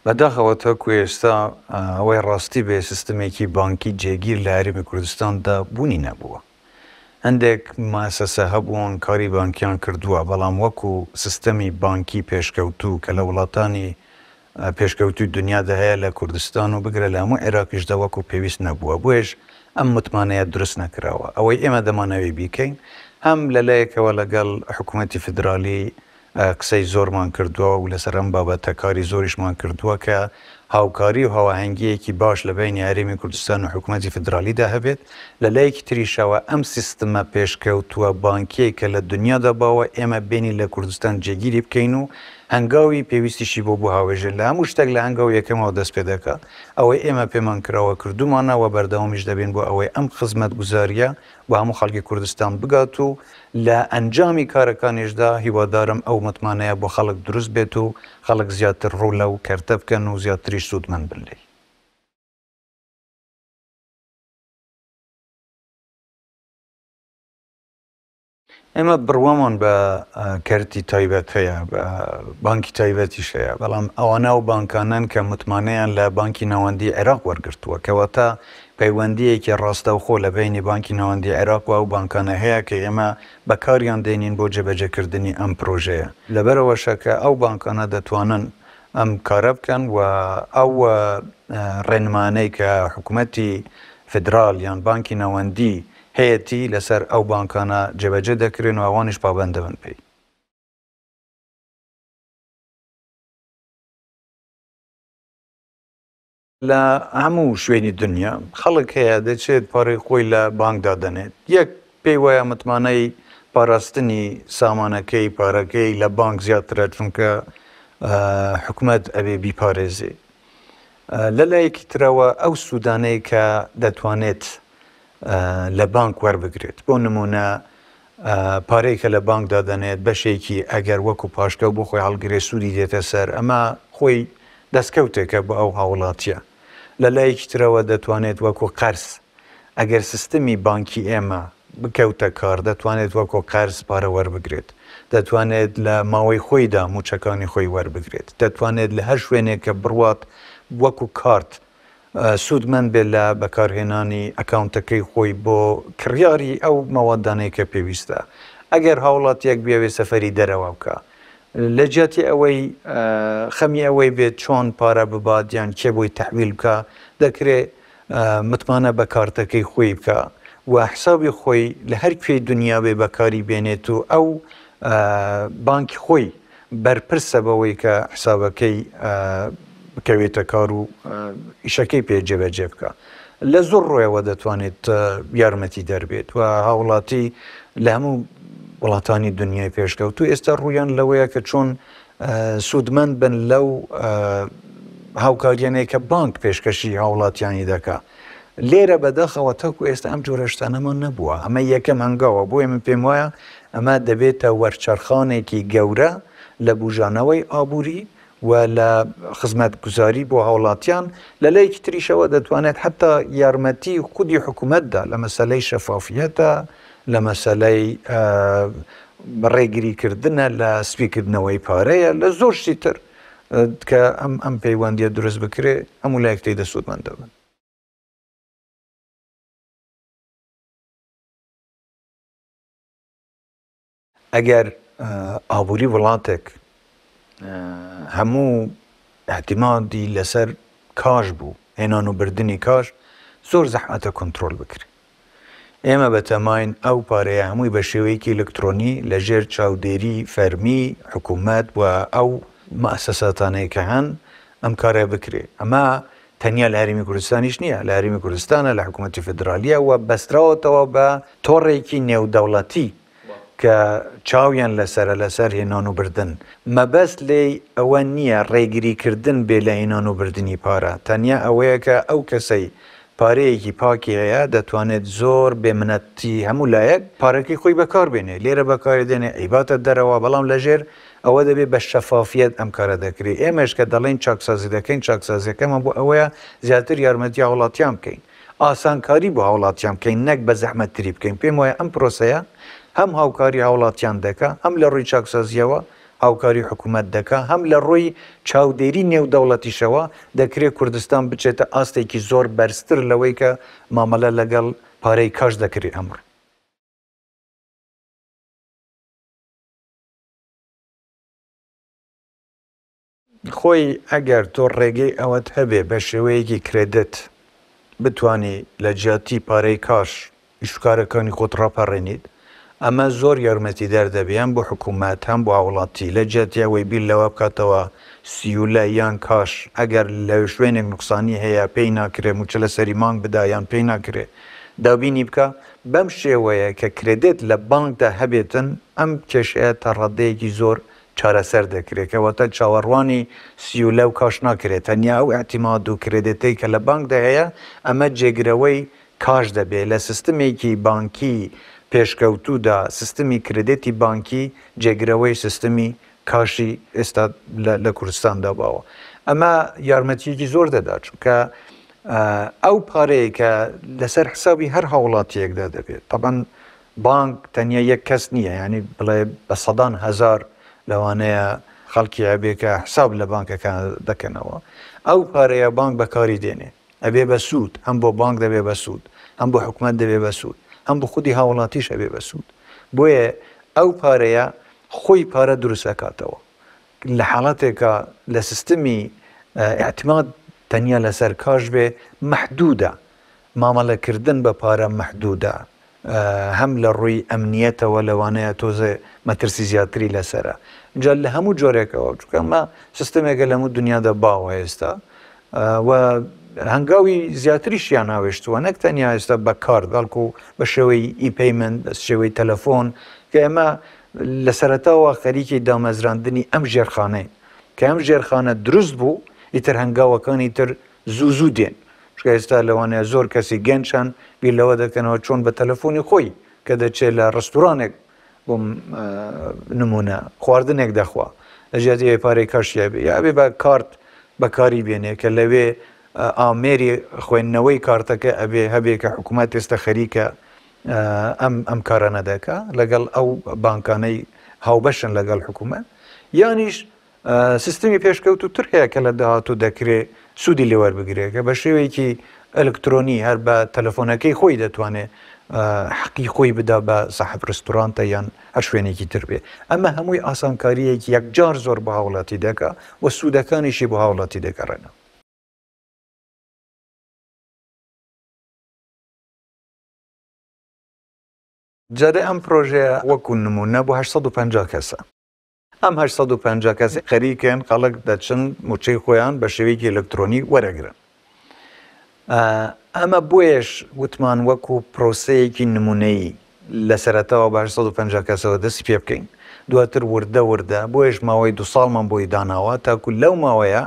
بەداخەوە تاکو ئێستا ئەوەی ڕاستی بێ سیستمێکی بانکی جێگیر لە هەرێمی کوردستاندا بوونی نەبووە. هەندێک موئەسەسە هەبوون کاری بانکیان کردووە، بەڵام وەکو سیستەمی بانکی پێشکەوتوو کە لە وڵاتانی پێشکەوتووی دنیادا هەیە لە کوردستان و بگرە لە هەموو عێراقیشدا وەکو پێویست نەبووە، بۆیەش ئەم متمانەیە دروست نەکراوە. ئەوەی ئێمە دەمانەوێ بیکەین هەم لە لایەکەوە لەگەڵ حکومەتی فیدرالی قسەی زۆرمان کردووە و لەسەر ئەم بابەتە کاری زۆریشمان کردووە کە هاوکاری و هاواهەنگییەکی باش لە بەینی هەرێمی کوردستان و حکومەتی فیدرالیدا هەبێت، لە لایەکی تریشەوە ئەم سیستمە پێشکەوتووە بانکییەی کە لە دنیادا باوە ئێمە بێنین لە کوردستان جێگیری بکەین و هەنگاوی پێویستیشی بۆ بهاوێژێن. لە هەموو شتێک لە هەنگاو یەکەمەوە دەست پێ دەکات. ئەوەی ئێمە پێمان کراوە کردوومانە و بەردەوامیش دەبین بۆ ئەوەی ئەم خزمەتگوزارییە بۆ هەموو خەڵکی کوردستان بگات و لە ئەنجامی کارەکانیشدا هیوادارم ئەو متمانەیە بۆ خەڵک دروست بێت و خەڵک زیاتر ڕوو لەو کەرتە بکەن و زیاتریش سوودمەند بن لێی. ئێمە بڕوامان بە کەرتی تایبەت هەیە، بە بانکی تایبەتیش هەیە، بەڵام ئەوانە ئەو بانکانەن کە متمانەیان لە بانکی ناوەندی عێراق وەرگرتووە، کەواتە پەیوەندییەکی ڕاستەوخۆ لە بەینی بانکی ناوەندی عێراق و ئەو بانکانە هەیە کە ئێمە بەکاریان دێنین بۆ جێبەجێکردنی ئەم پرۆژەیە. لەبەرئەوەشە کە ئەو بانکانە دەتوانن ئەم کارە بکەن و ئەو ڕێنمانەی کە حکومەتی فیدراڵ یان بانکی ناوەندی هەیەتی لەسەر ئەو بانکانە جێبەجێ دەکرێن و ئەوانیش پابەند دەبن پێی. لە هەموو شوێنی دنیا خەڵک هەیە دەچێت پارەی خۆی لە بانک دادەنێت، یەک پێی وایە متمانەی پاراستنی سامانەکەی پارەکەی لە بانک زیاترە چونکە حکومەت ئەبێ بیپارێزێ. لە لایەکی ترەوە ئەو سوودانەی کە دەتوانێت لە بانک وەربگرێت بۆ نموونە پارەی کە لە بانک دادەنێت بەشێکی ئەگەر وەکو پاشکەوت بۆ خۆی هەڵگرێت سوودی دێتە سەر ئەمە خۆی دەستکەوتێکە بۆ ئەو هاوڵاتیە لە لایەکی ترەوە دەتوانێت وەکو قەرز ئەگەر سیستمی بانکی ئێمە بکەوتە کار دەتوانێت وەکو قەرز پارە وەربگرێت دەتوانێت لە ماوەی خۆیدا مووچەکانی خۆی وەربگرێت دەتوانێت لە هەر شوێنێک کە بڕوات وەکو کارت سوودمەند بێت لە بەکارهێنانی ئەکاونتەکەی خۆی بۆ کڕیاری ئەو مەوادانەی کە پێویستە. ئەگەر هاوڵاتیەک بیەوێت سەفەری دەرەوە بکا لە جیاتی ئەوەی خەمی ئەوەی بێت چۆن پارە ببات یان کێ بۆی تەحویل بکا دەکرێ متمانە بە کارتەکەی خۆی بکا و حسابی خۆی لە هەر کوێی دنیا بێ بەکاری بێنێت و ئەو بانکی خۆی بەرپرسە بەوەی کە حسابەکەی بکەوێتە کار و ئیشەکەی پێ جێبەجێ بکا. لە زۆر ڕوویەوە دەتوانێت یارمەتی دەربێت و هاوڵاتی لە هەموو وڵاتانی دنیای پێشکەوتوو ئێستا ڕوویان لەوەیە کە چۆن سوودمەند بن لەو هاوکاریانەی کە بانک پێشکەشی هاوڵاتیانی دەکا. لێرە بەداخەوە تاکو ئێستا ئەم جۆرە شتانەمان نەبووە، ئەمە یەکەم هەنگاوە، بۆیە من پێم وایە ئەمە دەبێتە وەرچەرخانێکی گەورە لە بوژانەوەی ئابووری و لە خزمەتگوزاری بۆ هاوڵاتیان، لە لایەکی تریشەوە دەتوانێت حەتا یارمەتی خودی حکومەتدا لە مەسەلەی شەفافیەتە، لە مەسەلەی ڕێگریکردنە لە سپیکردنەوەی پارەیە، لە زۆر شتی تر کە ئەم ئەم پەیوەندیە دروست بکرێ هەموو لایەک تێیدا سوودمەند دەبن. ئەگەر ئابووری وڵاتێک هەموو ئیعتیمادی لەسەر کاش بوو، هێنان و بردنی کاش، زۆر زەحمەتە کۆنترۆل بکرێ. ئێمە بەتەماین ئەو پارەیە هەمووی بە شێوەیەکی ئەلکترۆنی لە ژێر چاودێری فەرمی حکوومەت و ئەو موئەسەساتانەی کە هەن ئەم کارە بکرێ. ئەمە تەنیا لە هەرێمی کوردستانیش نییە، لە هەرێمی کوردستانە، لە حکوومەتی فیدرالییە و بەستراوەتەوە بە تۆڕێکی نێودەوڵەتی کە چاویان لەسەرە لەسەر هێنان و بردن. مەبەست لێی ئەوە نییە ڕێگری کردن بێ لە هێنان و بردنی پارە، تەنیا ئەوەیە کە ئەو کەسەی پارەیەکی پاکی هەیە دەتوانێت زۆر بێ منەتی هەموو لایەک پارەکەی خۆی بەکار بێنێ، لێرە بەکاری دێنێ ئەیباتە دەرەوە، بەڵام لەژێر ئەوە دەبێ بە شەفافیەت ئەم کارە دەکرێ. ئێمەش کە دەڵێین چاکسازی دەکەین، چاکسازیەکەمان بۆ ئەوەیە زیاتر یارمەتی هاوڵاتیان بکەین. ئاسانکاری بۆ هاوڵاتیان بکەین نەک بە زەحمەتتری بکەین، پێم وایە ئەم پرۆسەیە هەم هاوکاری هاوڵاتیان دەکا هەم لە ڕووی چاکسازییەوە. هاوکاری حکومەت دەکا، هەم لە ڕووی چاودێری نێودەوڵەتیشەوە دەکرێ کوردستان بچێتە ئاستێکی زۆر بەرزتر لەوەی کە مامەلە لەگەڵ پارەی کاش دەکرێ ئەمڕۆ. خۆی ئەگەر تۆ ڕێگەی ئەوەت هەبێ بە شێوەیەکی کرێدت بتوانی لە جیاتی پارەی کاش ئیشوکارەکانی خۆت ڕاپەڕێنیت ئەمە زۆر یارمەتیدەر دەبێ هەم بۆ حکوومەت هەم بۆ هاوڵاتی لە جیاتی ئەوەی بیر لەوە بکاتەوە سیولە یان کاش ئەگەر لە شوێنێک نوقسانی هەیە پێی ناکرێ مووچە لەسەری مانگ بدا یان پێی ناکرێ دابینی بکا بەم شێوەیە کە کرێدت لە بانکدا هەبێتن ئەم کێشەیە تا ڕادەیەکی زۆر چارەسەر دەکرێت، کەواتە چاوەڕوانی سیولە و کاش ناکرێت، تەنیا ئەو ئیعتیماد و کرێدێتەی کە لە بانکدا هەیە، ئەمە جێگرەوەی کاش دەبێت، لە سیستمێکی بانکی پێشکەوتوودا سیستمی کرێدێتی بانکی جێگرەوەی سیستمی کاشی ئێستا لە کوردستاندا باوە، ئەمە یارمەتییەکی زۆر دەدات، چونکە ئەو پارەیە کە لەسەر حسابی هەر هاوڵاتییەکدا دەبێت، تەبعەن بانک تەنیا یەک کەس نییە یانی بڵێ بە سەدان هەزار لەوانەیە خەڵکی هەبێ کە حساب لە بانکەکان دەکەنەوە ئەو پارەیە بانک بەکاری دێنێ ئەبێ بە سوود هەم بۆ بانک دەبێ بە سوود هەم بۆ حکومەت دەبێ بە سوود هەم بۆ خودی هاوڵاتیش ئەبێ بە سوود بۆیە ئەو پارەیە خۆی پارە دروست ئەکاتەوە لە حاڵەتێکا لە سیستمی ئیعتماد تەنیا لەسەر کاش بێ مەحدودە مامەلەکردن بە پارە مەحدودە هەم لە ڕووی ئەمنیەتەوە لەوانەیە تۆزێ مەترسی زیاتری لەسەرە جا لە هەموو جۆرێکەوە چونکە ئەمە سیستمێکە لە هەموو دنیادا باوە ئێستا و هەنگاوی زیاتریشیان هاوێشتووە نەک تەنیا ئێستا بە کارت بەڵکو بە شێوەی e-payment بە شێوەی تەلەفۆن کە ئێمە لە سەرەتاوە خەریکی دامەزراندنی ئەم ژێرخانەین کە ئەم ژێرخانە دروست بوو ئیتر هەنگاوەکانی تر زوو زوو دێن چونکە ئێستا لەوانەیە زۆر کەسی گەنج هەن بیر لەوە دەکەنەوە چۆن بە تەلەفۆنی خۆی کە دەچێت لە ڕستورانێک بۆ نمونە خواردنێک دەخوا لە جیاتی ئەوەی پارەی کاشی هەبێ یا ئەبێ بە کارت بەکاری بێنێ کە لەوێ ئامێری خوێندنەوەی کارتەکە ئەبێ هەبێ کە حکوومەت ئێستا خەریکە ئەم ئەم کارانە دەکا لەگەڵ ئەو بانکانەی هاوبەشن لەگەڵ حکوومەت یانیش سیستمی پێشکەوتووتر هەیە کە لە داهاتوو دەکرێ سوودی لێ وەربگرێ کە بە شێوەیەکی ئەلکترۆنی هەر بە تەلەفۆنەکەی خۆی دەتوانێ حەقی خۆی بدا بە ساحەب ڕێستورانتە یان هەر شوێنێکی تر بێ. ئەمە هەمووی ئاسانکارییەکی یەکجار زۆر بۆ هاوڵاتی دەکا و سوودەکانیشی بۆ هاوڵاتی دەگەڕێنەوە. جارێ ئەم پرۆژەیە وەکوو نموونە بۆ 850 کەسە. ئەم 850 کەسەی خەریکن خەڵک دەچن مووچەی خۆیان بە شێوەیەکی ئەلکترۆنی وەرەگرن. ئەمە بۆیەش وتمان وەکو پرۆسەیەکی نمونەیی لە سەرەتاوە بە 850 کەسەوە دەستی پێ بکەین دواتر وردە وردە بۆیەش ماوەی دو ساڵمان بۆی داناوە تاکو لەو ماوەیە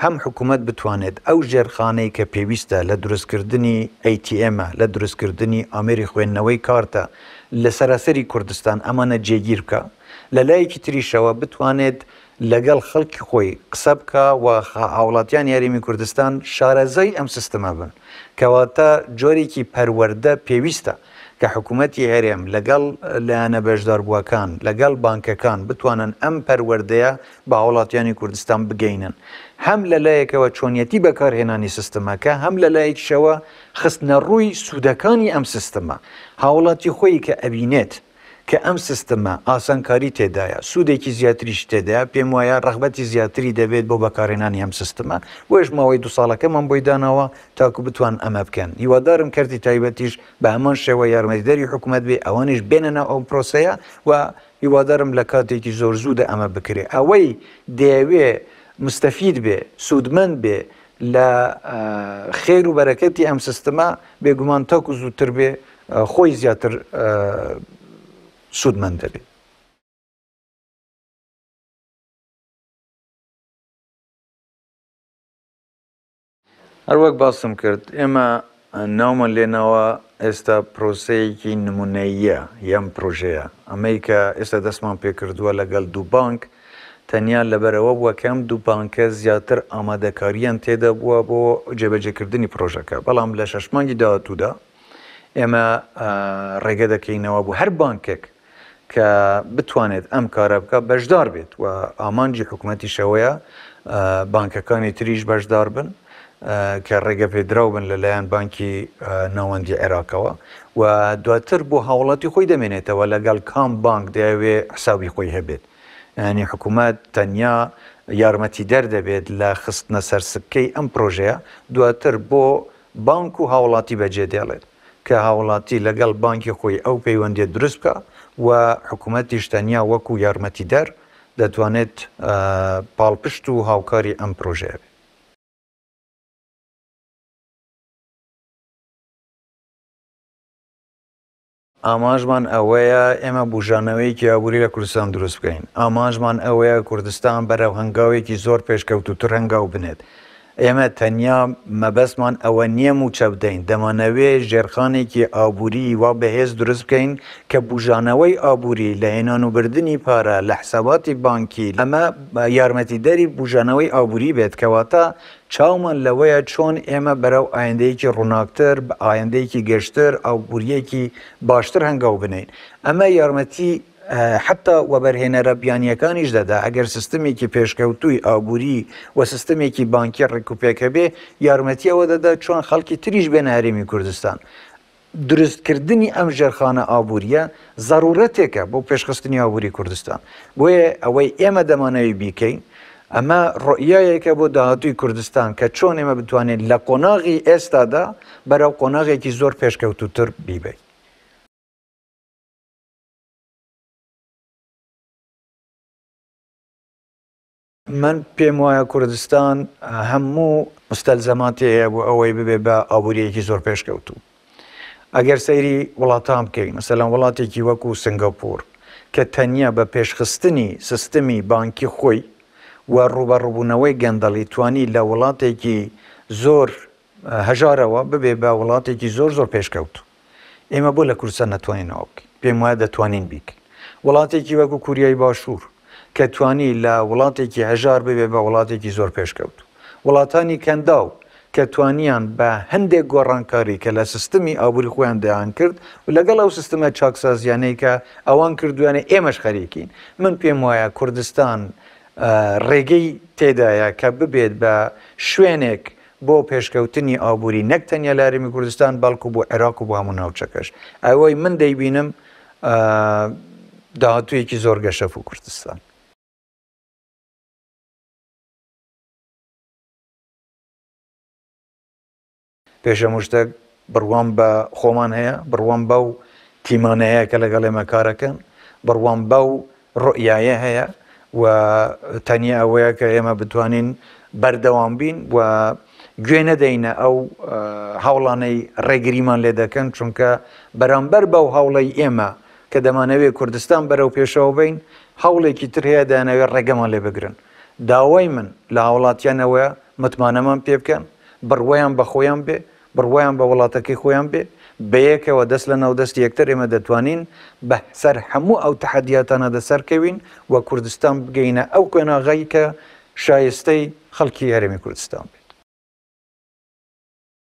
هەم حکومەت بتوانێت ئەو ژێرخانەی کە پێویستە لە دروستکردنی ATM ە، لە دروستکردنی ئامێری خوێندنەوەی کارتە لە سەراسەری کوردستان ئەمانە جێگیر بکا، لە لایەکی تریشەوە بتوانێت لەگەڵ خەڵکی خۆی قسە بکا و هاوڵاتیانی هەرێمی کوردستان شارەزای ئەم سیستمە بن. کەواتە جۆرێکی پەروەردە پێویستە کە حکومەتی هەرێم لەگەڵ لایەنە بەشداربووەکان، لەگەڵ بانکەکان بتوانن ئەم پەروەردەیە بە هاوڵاتیانی کوردستان بگەینن. هەم لە لایەکەوە چۆنیەتی بەکارهێنانی سیستمەکە، هەم لە لایەکیشەوە خستنەڕووی سوودەکانی ئەم سیستمە. هاوڵاتی خۆی کە ئەبینێت کە ئەم سیستمە ئاسانکاری تێدایە، سوودێکی زیاتریشی تێدایە، پێم وایە ڕەغبەتی زیاتری دەبێت بۆ بەکارهێنانی ئەم سیستمە، بۆیەش ماوەی دوو ساڵەکەمان بۆی داناوە تاکو بتوانن ئەمە بکەن. هیوادارم کەرتی تایبەتیش بە هەمان شێوە یارمەتیدەری حکومەت بێ، ئەوانیش بێنە ناو ئەو پرۆسەیە و هیوادارم لە کاتێکی زۆر زوودا ئەمە بکرێ. ئەوەی دەیەوێ مستەفید بێ، سوودمەند بێ لە خێر و بەرەکەتی ئەم سیستمە، بێگومان تاکو زووتر بێ خۆی زیاتر سوودمەند دەبێ. هەروەک باسم کرد ئێمە ناومان لێناوە ئێستا پرۆسەیەکی نمونەییە یەم پرۆژەیە ئەمەی کە ئێستا دەستمان پێکردووە لەگەڵ دوو بانک تەنیا لەبەرئەوە بووە کە ئەم دوو بانکە زیاتر ئامادەکارییان تێدا بووە بۆ جێبەجێکردنی پرۆژەکە بەڵام لە شەش مانگی داهاتوودا ئێمە ڕێگە دەکەینەوە بۆ هەر بانکێک کە بتوانێت ئەم کارە بکات بەشدار بێت و ئامانجی حکومەتیش ئەوەیە بانکەکانی تریش بەشدار بن کە ڕێگەپێدراو بن لەلایەن بانکی ناوەندی عێراقەوە و دواتر بۆ هاوڵاتی خۆی دەمێنێتەوە لەگەڵ کام بانک دەیەوێ حسابی خۆی هەبێت یانی حکومەت تەنیا یارمەتیدەر دەبێت لە خستنە سەر سکەی ئەم پرۆژەیە دواتر بۆ بانک و هاوڵاتی بەجێ دێڵێت کە هاوڵاتی لەگەڵ بانکی خۆی ئەو پەیوەندیە دروست بکا و حکومەتیش تەنیا وەکو یارمەتیدەر دەتوانێت پاڵپشت و هاوکاری ئەم پرۆژەیە بێت. ئامانجمان ئەوەیە ئێمە بوژانەوەیەکی ئابووری لە کوردستان دروست بکەین. ئامانجمان ئەوەیە کوردستان بەرەو هەنگاوێکی زۆر پێشکەوتووتر هەنگاو بنێت. ئێمە تەنیا مەبەستمان ئەوە نییە مووچە بدەین، دەمانەوێ ژێرخانێکی ئابووریی وا بەهێز دروست بکەین کە بوژانەوەی ئابووری لە هێنان و بردنی پارە، لە حساباتی بانکی، ئەمە یارمەتیدەری بوژانەوەی ئابووری بێت، کەواتە چاومان لەوەیە چۆن ئێمە بەرەو ئایندەیەکی ڕووناکتر، ئایندەیەکی گەشتر، ئابوورییەکی باشتر هەنگاو بنێین. ئەمە یارمەتی حەتا وەبەرهێنەرە بیانییەکانیش دەدا، ئەگەر سیستمێکی پێشکەوتووی ئابووری و سیستمێکی بانکی ڕێکوپێک هەبێ، یارمەتی ئەوە دەدا چۆن خەڵکی تریش بێنە هەرێمی کوردستان. دروستکردنی ئەم ژێرخانە ئابوورییە زەروورەتێکە بۆ پێشخستنی ئابووری کوردستان. بۆیە ئەوەی ئێمە دەمانەوێت بیکەین، ئەمە ڕوئیایەکە بۆ داهاتووی کوردستان کە چۆن ئێمە بتوانین لە قۆناغی ئێستادا بەرەو قۆناغێکی زۆر پێشکەوتووتر بیبەین. من پێم وایە کوردستان هەموو مستەلزەماتی هەیە بۆ ئەوەی ببێ بە ئابوورییەکی زۆر پێشکەوتوو. ئەگەر سەیری وڵاتان بکەین، مەسەلەن وڵاتێکی وەکو سنگاپور کە تەنیا بە پێشخستنی سیستمی بانکی خۆی و ڕووبەڕووبوونەوەی گەندەڵی توانی لە وڵاتێکی زۆر هەژارەوە ببێ بە وڵاتێکی زۆر زۆر پێشکەوتوو. ئێمە بۆ لە کوردستان نەتوانین ئەوە بکەین؟ پێم وایە دەتوانین بیکەین. وڵاتێکی وەکو کوریای باشوور کە توانی لە وڵاتێکی هەژار ببێ بە وڵاتێکی زۆر پێشکەوتوو. وڵاتانی کەنداو کە توانیان بە هەندێک گۆڕانکاری کە لە سیستمی ئابووری خۆیان دەیان کرد و لەگەڵ ئەو سیستمە چاکسازیانەی کە ئەوان کردویانە ئێمەش خەریکین. من پێم وایە کوردستان ڕێگەی تێدایە کە ببێت بە شوێنێک بۆ پێشکەوتنی ئابووری نەک تەنیا لە هەرێمی کوردستان بەڵکو بۆ عێراق و بۆ هەموو ناوچەکەش. ئەوەی من دەیبینم داهاتوویەکی زۆر گەشە بۆ کوردستان. پێش هەموو شتێک بڕوام بە خۆمان هەیە، بڕوام بەو تیمانە هەیە کە لەگەڵ ئێمە کارەکەن، بڕوام بەو ڕوئیایە هەیە و تەنیا ئەوەیە کە ئێمە بتوانین بەردەوام بین و گوێ نەدەینە ئەو هەوڵانەی ڕێگریمان لێ دەکەن، چونکە بەرامبەر بەو هەوڵەی ئێمە کە دەمانەوێت کوردستان بەرەو پێشەوە بین، هەوڵێکی تر هەیە دەیانەوێت ڕێگەمان لێ بگرن. داوای من لە هاوڵاتیان ئەوەیە متمانەمان پێ بکەن، بڕوایان بە خۆیان بێ، بڕوایان بە وڵاتەکەی خۆیان بێ، بەیەکەوە دەست لە ناو دەستی یەکتر ئێمە دەتوانین بە سەر هەموو ئەو تەحەدیاتانە دەسەرکەوین و کوردستان بگەینە ئەو قۆناغەی کە شایستەی خەڵکی هەرێمی کوردستان بێ.